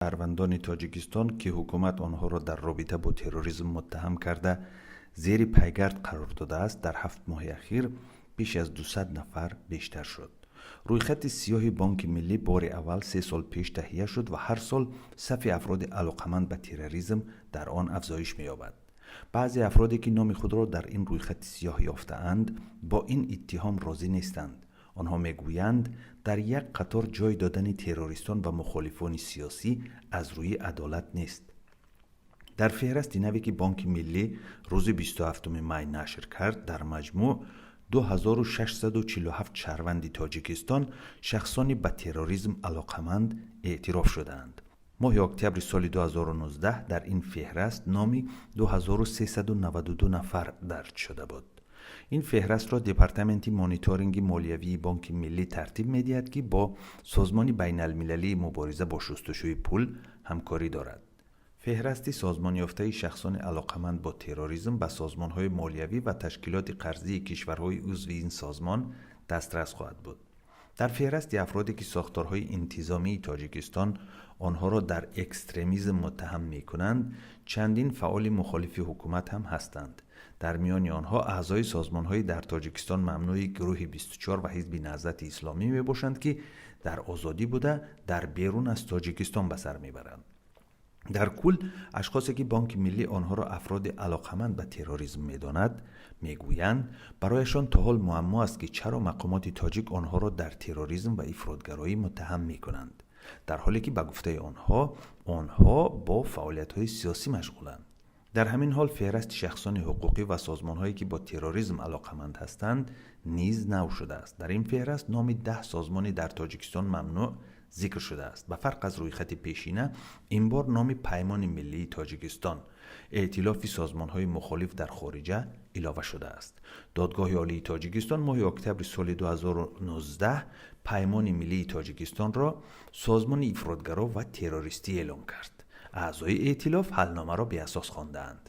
Шаҳрвандони Тоҷикистон, ки ҳукумат онҳоро дар робита бо терроризм муттаҳам карда, зери пайгард қарор додааст, дар 7 моҳи ахир беш аз 200 нафар бештар шуд. Рӯйхати сиёҳи Бонки Миллӣ бори аввал 3 сол пеш таҳия шуд ва ҳар сол сафи афроди алоқаманд ба терроризм дар он афзоиш меёбад. Баъзе афроде, ки номи худро дар ин рӯйхати сиёҳ ёфтаанд, бо ин иттиҳом розӣ нестанд. Онҳо мегӯянд, дар як қатор ҷой додани террористон ва мухолифони сиёсӣ аз рӯи адолат нест. Дар феҳрасти наве, ки Бонки Миллӣ рӯзи 27 май нашр кард, дар маҷмӯъ 2647 шаҳрванди Тоҷикистон шахсони ба терроризм алоқаманд эътироф шудаанд. Моҳи октябри соли 2019 дар ин феҳраст номи 2392 нафар дарҷ шуда буд. Ин феҳрастро Департаменти мониторинги молиявии Бонки Миллӣ тартиб медиҳад, ки бо Созмони байналмилалии мубориза бо шустушӯи пул ҳамкорӣ дорад. Феҳрасти созмонёфтаи шахсони алоқаманд бо терроризм ба созмонҳои молиявӣ ва ташкилоти қарзии кишварҳои узви ин созмон дастрас хоҳад буд. Дар феҳрасти афроде, ки сохторҳои интизомии Тоҷикистон онҳоро дар экстремизм муттаҳам мекунанд, чандин фаъоли мухолифи ҳукумат ҳам ҳастанд. Дар миёни онҳо аъзои созмонҳои дар Тоҷикистон мамнӯи Гурӯҳи 24 ва Ҳизби Наҳзати Исломӣ мебошанд, ки дар озодӣ буда, дар берун аз Тоҷикистон ба сар мебаранд. Дар кул, ашхосе, ки Бонки Миллӣ онҳоро афроди алоқаманд ба терроризм медонад, мегӯянд, барояшон то ҳол муаммо аст, ки чаро мақомоти тоҷик онҳоро дар терроризм ва ифротгароӣ муттаҳам мекунанд, дар ҳоле ки, ба гуфтаи онҳо, онҳо бо фаъолиятҳои сиёсӣ машғуланд. Дар ҳамин ҳол, феҳрасти шахсони ҳуқуқӣ ва созмонҳое, ки бо терроризм алоқаманд ҳастанд, низ нав шудааст. Дар ин феҳраст номи 10 созмони дар Тоҷикистон мамнӯъ зикр шудааст. Ба фарқ аз рӯйхати пешина, ин бор номи Паймони миллии Тоҷикистон, эътилофи созмонҳои мухолиф дар хориҷа, илова шудааст. Додгоҳи Олии Тоҷикистон моҳи октябри соли 2019 Паймони миллии Тоҷикистонро созмони ифротгаро ва террористӣ эълон кард. Аъзои эътилоф ҳалномаро беасос хондаанд.